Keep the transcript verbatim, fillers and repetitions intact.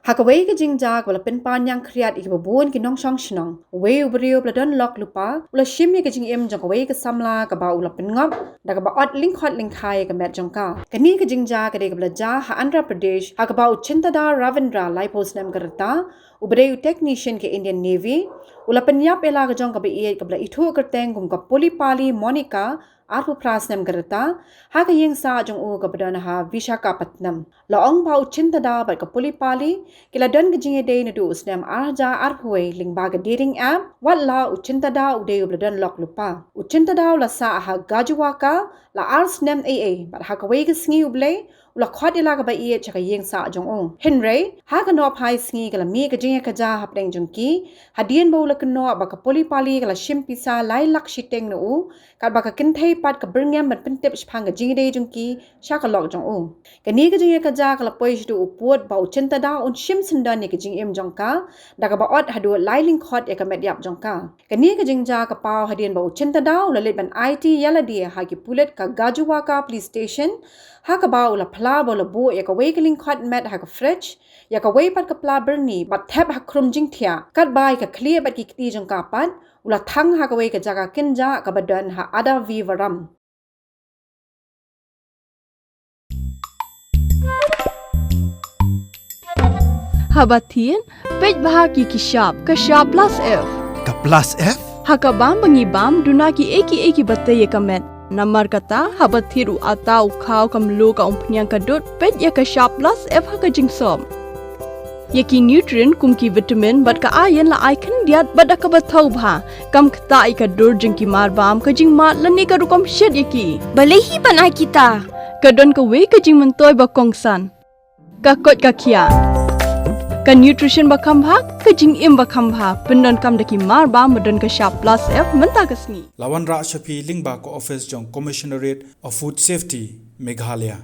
Ha kawei ka jingjia kaba la pynpang ïa ki khriat ïa kiba bun ki nongshong shnong, uwei u briew ba la don lok lypa u la shim ïa ka jingim jong kawei ka samla kaba u la pynngop da kaba ot lyngkhot lyngkhai ïa ka met jong ka. Kane ka jingjia ka dei kaba la jia ha Andhra Pradesh, ha kaba u Chintada Ravindra, laiphew snem ka rta, uba dei u technician ka Indian Navy, u la pynïap ïa la ka jong kaba ïeit kaba la ithuh kyrteng kum ka Pulipali Monica, arphew phra snem ka rta, ha ka ïing sah jong u kaba don ha Visakhapatnam. La ong ba u Chintada bad ka Pulipali ki la don ka jingïadei naduh u snem ar hajar arphew wei lyngba ka dating app, wat la u Chintada u dei uba la don lok lypa. U Chintada u la sah ha Gajuwaka la ar snem ei ei, bad ha kawei ka sngi U Blei u la khot ïa la kaba ïeit sha ka ïing sah jong u. Hynrei ha ka nohphai sngi ka la mih ka jingïakajia hapdeng jong ki, hadien ba u la kynnoh ba ka Pulipali ka la shim pisa lai lak shiteng na u, katba ka kynthei pat ka byrngem ban pyntip shaphang ka jingïadei jong ki sha ka lok jong u. Kane ka jingïakajia ka la poi shaduh u pud ba u Chintada un shim syndon ïa ka jingim jong ka da kaba ot haduh lai lyngkhot ïa ka met ïap jong ka. Kane ka jingjia ka paw hadien ba u Chintada u la leit ban aiti ïa lade ha ki pulit ka Gajuwaka Police Station, ha kaba u la phla ba u la buh ïa kawei ka lyngkhot met ha ka fridge, ïa kawei pat ka pla byrni bad thep ha khrum jingthiah, katba ïa ka khlieh bad ki kti jong ka pat u la thang ha kawei ka jaka kynjah kaba don ha Adavivaram. Haba thied, peit bha ki ki shap, ka shap plus F. Ka plus F? Ha ka bam ba ngi bam, duna ki ei ki ei kiba tei ïa ka met. Namar kata, haba thied u atta, u khaw, ka mluh, ka umphniang, ka dud, peit ïa ka shap plus F ha ka jingsop. Ïa ki nutrient kum ki vitamin bad ka iron la ai khyndiat bad da kaba thaw bha. Kam ktah ïa ka dur jong ki mar bam, ka jingmad lane ka rukom shet ïa ki. Balei hi ban ai kita? Ka don kawei ka jingmyntoi ba kongsan. Ka koit ka khiah. Ka nutrition ba kham bha, ka jingim ba kham bha. Pyndonkam da ki mar bam ba don ka shap plus F mynta ka sngi. La wanrah sha phi lyngba ka office jong Commissionerate of Food Safety, Meghalaya.